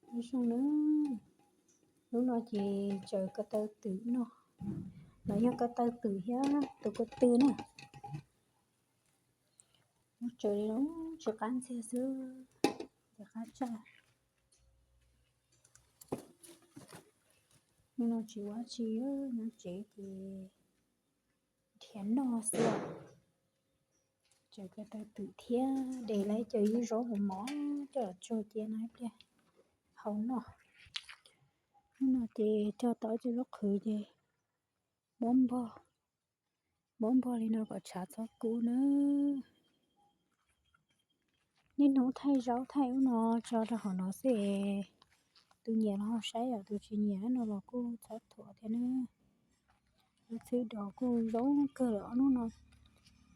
Nyob zoo na, hnub no ces tsaws ko taw twm no, los yog ko taw twm thiab tus ko tw na. Muab tsaws li no tsis qab ntxiag xwb, ces qab tshaj. Hnub no tsis ua tsi, nyob tsev ces nrhiav noj xwb. Tsaws ko taw twm thiab de lawm cov ib zaub hauv mov coj los tsuag cia no ib pliag hau noj. Hnub no ces cog tau cov zaub qhwv ces muab npog, muab npog li no kom tshav txhob kub na. Niaj hnub thaij zaub thaij ub no tso rau hauv no xwb es tus nyiam los ho saib, yog tus tsis nyiam no los kuj txhob thuam thiab na. Lub txhwb dos kuj zoo kawg lawm ob hnub no,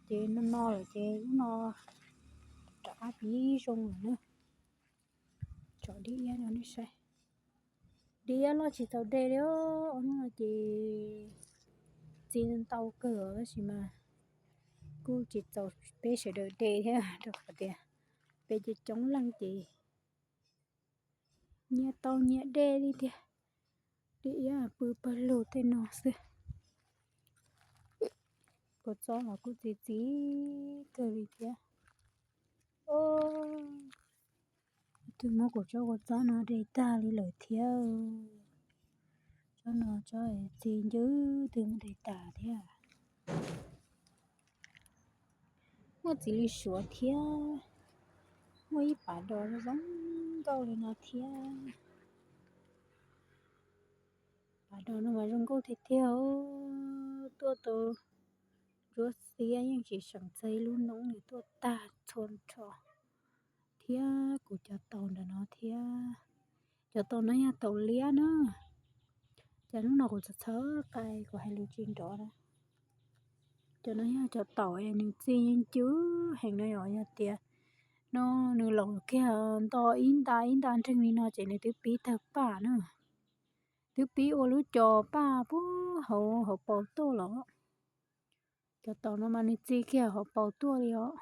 ces no no lawm ces hnub no rov qab pib zoo lawm na. Tsom dib iab no nej saib. Dib iab loj tsis txaus de li os, ob hnub no ces txi ntau kawg tab sis mas kuj tsis txaus peb sawv daws de thiab rau qhov tias peb coob coob leej ces nyias tau nyias de li tiag. Dib iab pw pawg lug tej no xwb. Kua txob los kuj txi txiv kawg li thiab. Twb muab kuv tsob kua txob no de tag li lawm thiab. Tsob no tsob txi ncw twb muab de tas thiab. Muaj txiv li suav thiab, muaj ib pas dos zoo nkauj li no thiab. Pas dos no mas zoo nkauj tiag tiag, tuaj tau ntsuab xiab yeej tsis seem txog ib lub noob li, tuaj tag txhua nrho. Thiab kuv cov taus ntawm no thiab, cov taus no yog taus liab na. Ces hnub no kuv txhawj txhawj qai kuv hais lus tsis nrov na. Cov no yog cov taus es nws txi ncw heev na, yog tias no nws laus kiag nto ib nta ib nta nreeg li no ces nws twb pib tawg paj na. Twb pib ua lub cos paj puag hauv hauv paus tuaj los. Cov taus no mas nws txi kiag hauv paus tuaj li os.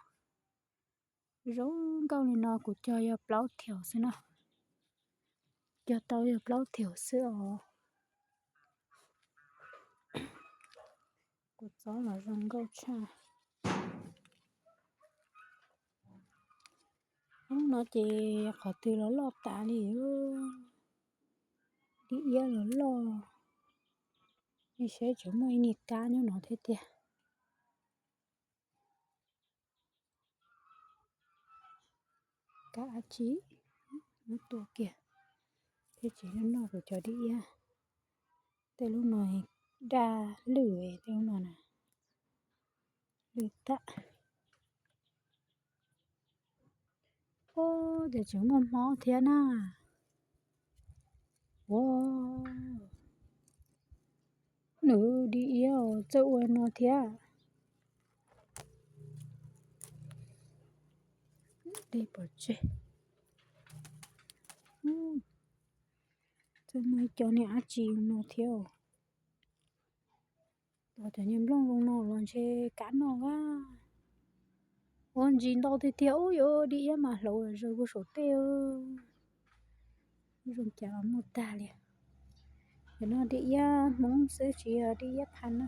Zoo nkauj li no kuv cog yog plaub thiaus xwb na. Cog tau yog plaub thiaus xwb os. Kuv txob los zoo nkauj tshaj. Hnub no ces qhov twg los loj tas li, dib iab los loj. Nej saib tseem muaj ib niag kab nyob no thiab tiag. Kab dab tsi? Muab tua kiag. Thiab tsis noj kuv cov dib iab. Tej lub no daj lwj, tej lub no na lwj tag. Ub, ces tseem muaj hmob thiab na. Ua, nws dib iab txawj ua no thiab. Dej pov tseg. Txawj muaj ib co niag dab tsi no thiab. Ua cov niag nplooj zoo no los ntshe kab noj vaj. Ua ntsis ntau tiag tiag, ub, yuav dib iab mas hlauv zaws puag saum tej. Zoo cas los muaj tag li. Cov no dib iab Hmoob xwb tsis yog dib iab pha na.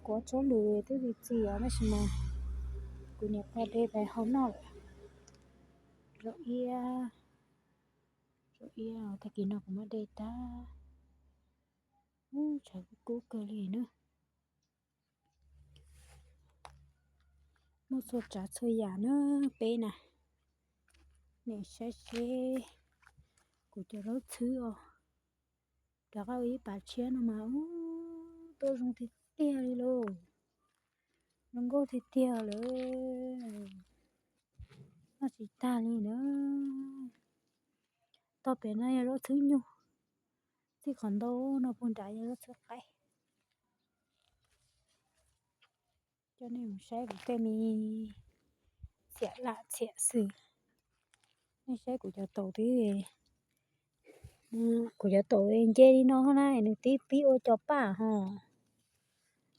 Kuv tsob lws twb txi txiv os, tab sis mas kuv niam pog de pais hau noj lawm. Zaub iab, zaub iab tag kis no kuv muab de tag. Ub, tshav kub kawg li na. Muaj txhua tsav txhua yam na peb na. Nej saib seb kuv cov zaub txhwb os. Rov qab ua ib pas tshiab no mas ub, tuaj zoo tiag tiag li lauj. Zoo nkauj tiag tiag lawm. Noj tsis tag li na. Tog pem no yog zaub txhwb nyuj, txij qhov ntau no puag nrad yog zaub txhwb qaib. Coj nej mus saib kuv tej me txiam lam txiam xwm. Nej saib kuv cov taus twb, kuv cov taus nce li no na, nws twb pib ua cov paj ho.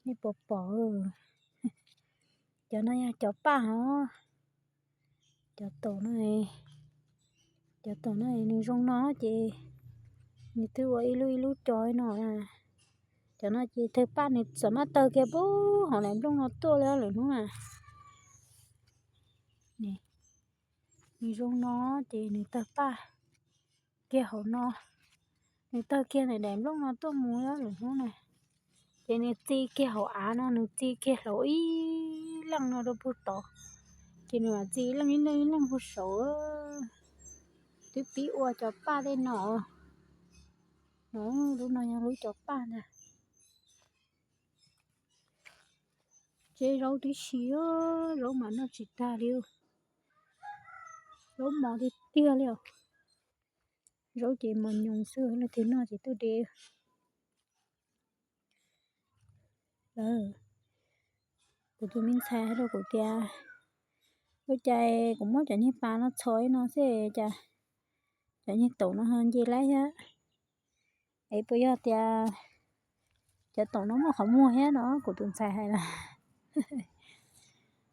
Nej puas pom? Cov no yog cov paj ho. Cov taus no, Cov tom no nws zoo no ces nws twb ua ib lub ib lub cov no na. Cov no ces tawg paj nws xam maj tawg kiag pub hauv daim nplooj no tuaj li lwm hnub na. Nws zoo no ces nws tawg paj kiag hauv no, nws tawg kiag ntawm daim nplooj no tuaj mus li lwm hnub na. Ces nws txi kiag hauv av no, nws txi kiag hauv ib leej no rau puag tod, ces nws mam txi ib leej ib leej ib leej puag saud. Twb pib ua cov paj tej no. No, lub no yog lub cov paj ntag. Tseb zaub tib si, zaub mas noj tsis tag li. Zaub mos tiag tiag li os. Zaub ces mos nyoos xwb, leej twg noj ces tuaj de. Lawv, kuv tus me ntxhais hais rau kuv tias, ua cas kuv muab cov niag pas no txhos li no xwb cas cov niag taum no ho nce laib thiab. Es puas yog tias cov taum no muaj qhov muag thiab no? Kuv tus ntxhais hais na,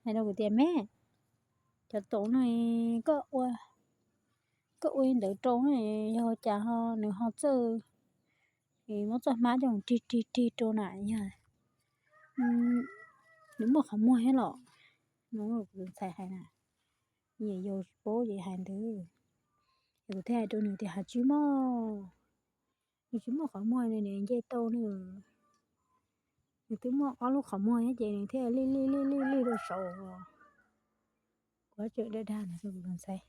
hais rau kuv tias, me, cov taum no koj ua, koj ua li ntawd rau, yog cas ho nws ho txawj, muab txoj hmab coj rig rig rig rau na, yog nws muaj qhov muag thiab los? No kuv tus ntxhais hais na, nyiam yau paub ces hais ntawd. Es kuv thiaj hais rau nws tias, ha tsis muaj, nws tsis muaj qhov muag, nws nce tau nws, nws twb muaj ob lub qhov muag thiab ces nws thiaj li li li li li rau saud. Kuv tseem dag dag ntawd rau kuv tus ntxhais.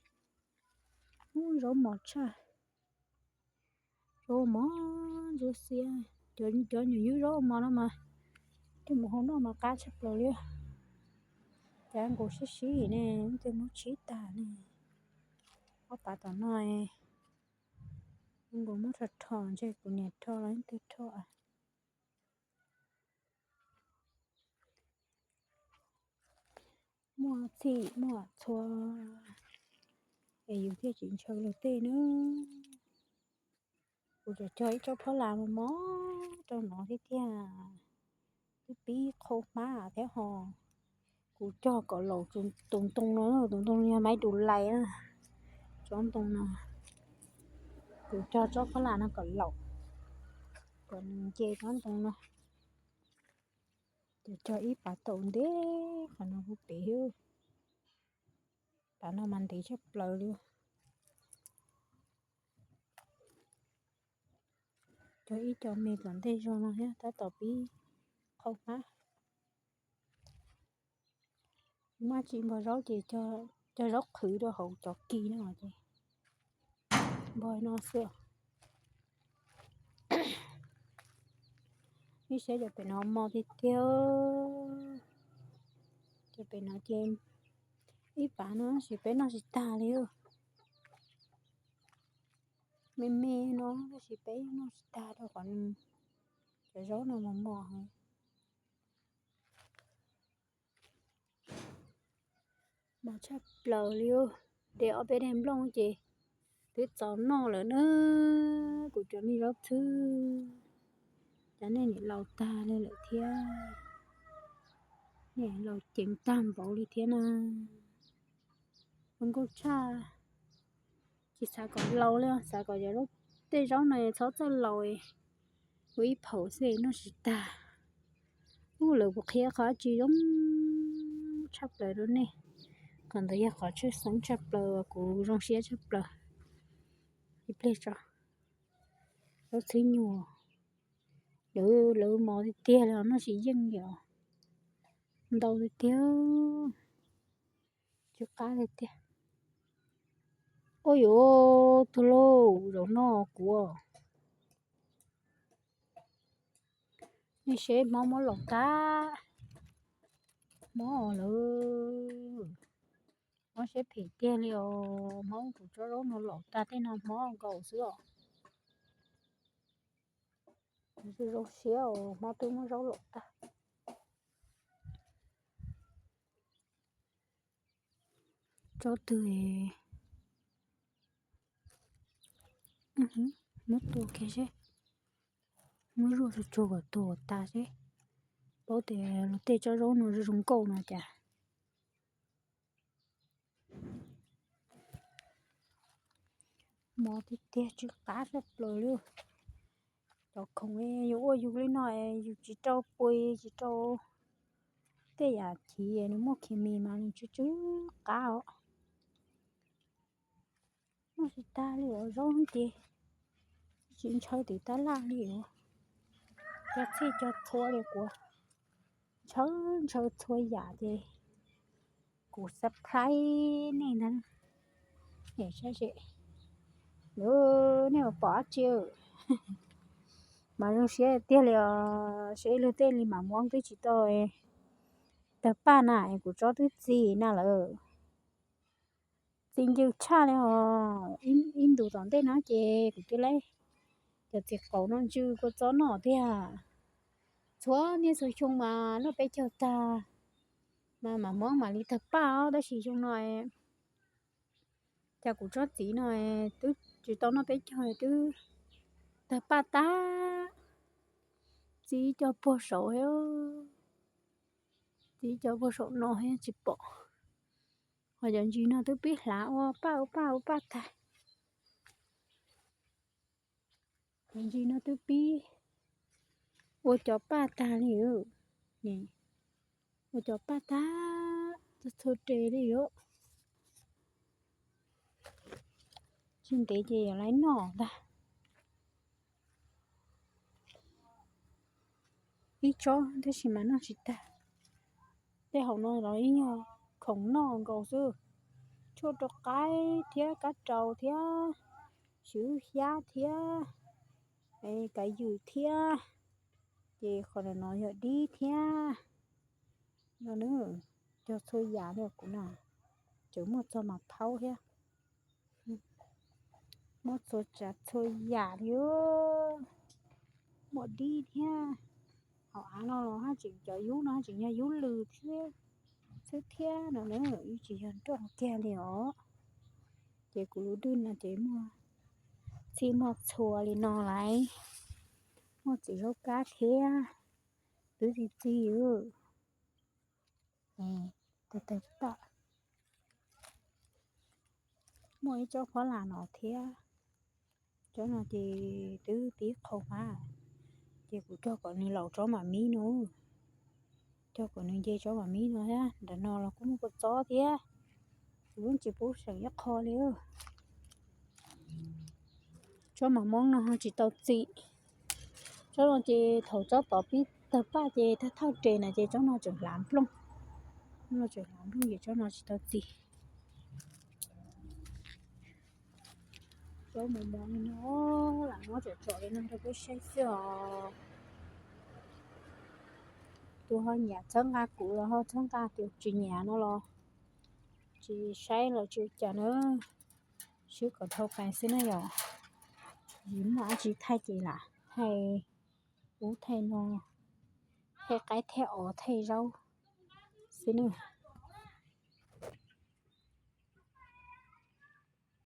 Ub, zaub mos tshaj, zaub mos ntsuab xiab. Cov nyuam yub zaub mos no mas coj mus hau noj mas qab tshaj plaws li. Cas nkaus sib sib ne, twb muab tshib tag ne. Ob pas tom no, nkaus muab rho rho, ntshe kuv niam rho los twg rho. Muaj txhij muaj txhua es yus thiaj tsis ntshaw luag tej na. Kuv cog cog ib tsob phab las mos mos rau no thiab tiag, twb pib qhau hmab thiab ho. Kuv cog kom laus tus ntoo no, tus ntoo no yog maiv tus lais na, tsob ntoo no. Kuv cog tsob phab las no kom laus, kom nws nce tsob ntoo no. Ces cog ib pas taum ntev qhov no puag pem, pas no mas ntev tshaj plaws li. Cog ib co me tom ntej zog no thiab tab tom pib qhau hmab. Muaj tsis npog zaub ces cog zaub qhwv rau hauv cov kis no ces npog no xwb. Ib sab cov pem no mos tiag tiag. Cov pem no ces ib pas no tab sis peb noj tsis tag li. Me me no tab sis peb noj tsis tag rau qhov cov zaub no mos mos heev. Mos tshaj plaws li. De ob peb daim nplooj ces twb txaus noj lawm na. Kuv cov me zaub txhwb, cas nej nim laus tag li lawm thiab. Nej laus ceev tag npaum li thiab na. Ua nkauj tshaj. Tsis xav kom laus li, xav kom cov tej zaub no txhob txawj laus, ua ib phaum xwb noj tsis tag. Ub, lawv kuv qhia qhov dab tsi zoo tshaj plaws rau nej. Qhov ntawd yog qhov tshwj xeeb tshaj plaws uas kuv zoo siab tshaj plaws ib pliag tso. Zaub txhwb nyuag, lawv mos tiag tiag li os, noj tsis yeej li os. Ntau tiag tiag, tsw qab tiag tiag. Ua yuav tuag lauj, zaum no kuv nej seb hmab muab laus tag. Hmab lawm, hmab siab phem tiag li os. Hmab kuv tsob zaub no laus tag, tej no hmab nkaus xwb os. Zoo siab os, hmab twb muab zaub laus tag. Tsob twg muab tua kiag seb, muab zuaj tsuag tsuag kom tuag tas seb, paub tias luag tej tsob zaub no zoo zoo nkauj no cas. Mos tiag tiag, tsw qab tshaj plaws li. Cov khoom yus ua yus li no, yus tsis rau pua, tsis rau tej yam chiv nws muaj khes mis mas nws tsw tsw qab os. Muaj tsis tag li os, zaub ces tsis ntshaw twv tab laj li os. Cov txhij cov txhua li kuv ntshaw ntshaw txhua yam ces kuv surprise nej ntag. Saib seb nej puas pom dab tsi. Mas zoo siab tiag li os, seb ib lwg tej li mas muab twb tsis tau tawg paj na, kuv tsob twb txi na lawm. Txi ncw tshaj li os. Ib ntus tom ntej no ces kuv twb laib cov txiv qaub no ntsw kua txob noj tiag. Txhua niaj txhua xyoo mas noj peb caug tag, mas mam muab mam li tawg paj os, tab sis xyoo no cas kuv tsob txiv no twb tsis tau noj peb caug twb tawg paj tag. Txi ib co puag saum, txi ib co puag saum no thiab tsis pom. Ho cov ntsis no twb pib hlav ua paj ua paj ua paj tag. Cov ntsis no twb pib ua cov paj tag li. Ua cov paj tag txhua txhua tes li os. Tsis ntev ces yuav laib noj ntag. Ib tsob tab sis mas noj tsis tag. Tej hauv no los ib yog khoom noj nkaus xwb, tshuaj rau qaib thiab kab rau thiab, swv xyab thiab, kav ywm thiab, ces qhov no yog dib thiab. No na, cog txhua yam li kuv na, tseem muaj txog mas phaub thiab, muaj txhua tsav txhua yam li. Muaj dib thiab. Hauv av no los haj tseem cov yub no haj tseem yog yub lws thiab xwb thiab no na, yeej tsis yog nroj kiag li os. Ces kuv lub dwj no ces muaj txhij muaj txhua li no lauj, muaj txiv zaub kab thiab, twb txi txi. Tawg tawg paj. Muaj ib tsob phob las no thiab. Tsob no ces twb tib qhau mas, ces kuv cog kom nws laus tsob mam mib no, cog kom nws nce tsob mam mib no thiab. Ntawm no los kuj muaj kua txob thiab, kuv yeej tsis pub seem ib qho li. Tsob mas moob no ho tsis tau txi. Tsob no ces thaum tsob tod pib tawg paj ces thawj thawj res na ces tsob no tseem hlav nplooj. Tseem hlav nplooj ces tsob no tsis tau txi. Tsob mas moob li no, lam muab tsom tsom li no rau peb saib xwb os. Tus ho nyiam txhawb nqa kuv los ho txhawb nqa, tus tsis nyiam no los tsis saib los tsis ua cas na. Swb kom dhau pais xwb na yom. Yus muaj dab tsi thaij ces lam thaij ub thaij no, thaij qaib thaij os thaij zaub xwb na.